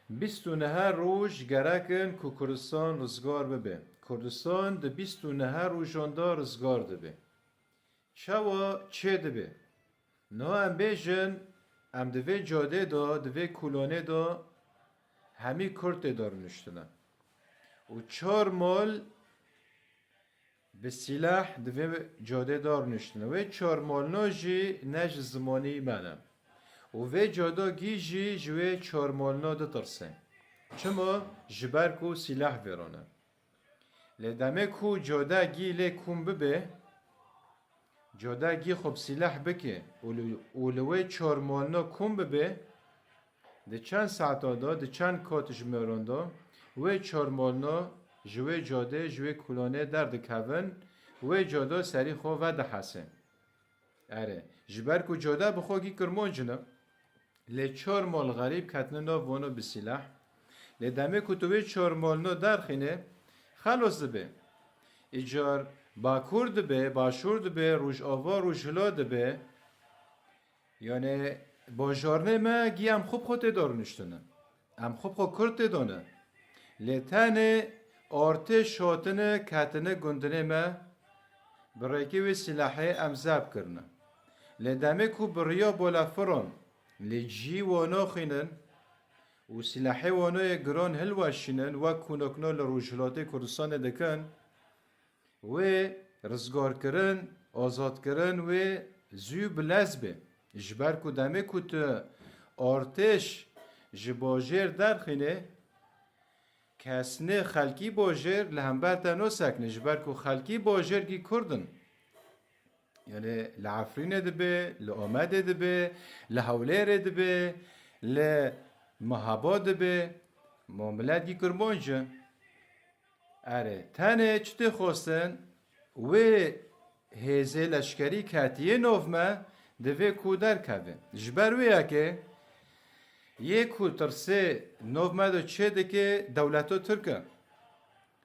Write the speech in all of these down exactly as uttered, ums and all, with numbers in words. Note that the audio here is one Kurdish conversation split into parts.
Bîst û neh roj gerek in ku Kurdistan rizgar bibe. Kurdistan di bîst û neh rojan de rizgar dibe. Çawa çê dibe? Niha em bêjin, em di vê cadê de, di vê kolonê de hemî Kurd tê de rûniştine. Û çar mal bi sîleh di vê cadê de rûniştine. Wê çar malna jî ne ji zimanî me ne. Û vê cada gî jî ji wê çar malna ditirse. Çima? Ji ber ku sîleh vêrane. Lê demê ku cade gî lê kom bibe, cade gî xwe bi sîleh bike û li, û li wê çar malna kom bibe, di çend saeta de, di çend kat ji mêran de wê çar malna ji wê cadê, ji wê kolonê derdikevin, wê cade serî xwe vedihese. Erê, ji ber ku cade bi xwe gî kirmanc ne, lê çar mal xerîb ketine nav vano bi sîleh. Lê demê ku tu wê çar malno derxîne, xelos dibe. Îcar Bakur dibe, Başûr dibe, Rojava, Rojhilat dibe. Yani bajarnê me gî em xwe bi xwe tê de rûniştine. Em xwe bi xwe Kurd tê de ne. Lê tenê artêş hatine, ketine gundinê me, bi rêkê wê sîlehê em zeb kirine. Lê demê ku bi riya bolafiran lê cî wan naxînin û sîlehê wan yê giran hilweşînin, wek ku nokno li Rojhilatê Kurdistanê dikin, wê rizgarkirin, azadkirin wê zû bi lez be. Ji ber ku demê ku tu artêş ji bajêr derxîne, kesnê xelkî bajêr li hember te nasekne, ji ber ku xelkî bajêr gî Kurd in. Yani li Efrînê dibe, li Amedê dibe, li Hewlêrê dibe, li Mihaba dibe, ma milet gî kirmanc e. Erê, tenê çi tê xwestin, wê hêzê leşkerî ketiye nav me, divê ku derkeve. Ji ber wê yekê, yê ku tirsê nav me de çê dike dewleto Tirk e.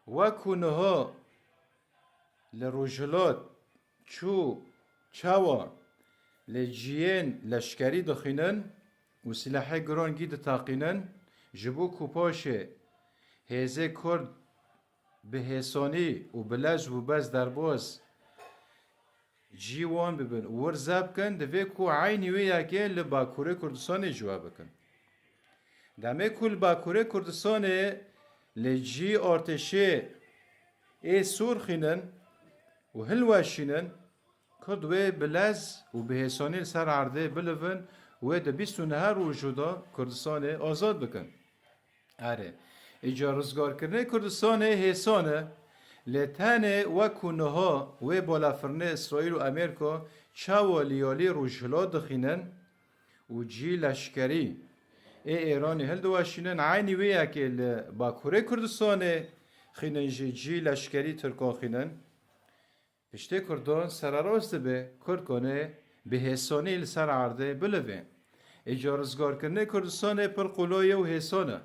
Wek ku niha li Rojhilat çû çawa li ciyên leşkerî dixînin û silahê giran gî ditaqînin, ji bo ku paşê hêzê Kurd bi hêsanî û bi lez û bez derbas cî wan bibin û wir zeb bikin, divê ku eynî wê yekê li Bakurê Kurdistanê jî we bikin. Demê ku li Bakurê Kurdistanê li cî artêşê ê Sûr xînin û hilweşînin, Kurd wê bi lez û bi hêsanî li ser erdê bilivin, wê di bîst û neh rojû de Kurdistanê azad bikin. Erê, îca rizgarkirinê Kurdistanê hêsan e, lê tenê wek ku niha wê balafirnê Îsraîl û Amerîka çawa li yalî Rojhilat dixînin û cî leşkerî ê Êranê hildiweşînin, eynî wê yekê li Bakurê Kurdistanê xînin jî cî leşkerî Tirkan xînin. Piştê Kurdan sererast dibe, Kurd kone bi hêsanî li ser erdê bilive. Îca rizgarkirinê Kurdistanê pir qolo ye û hêsan e.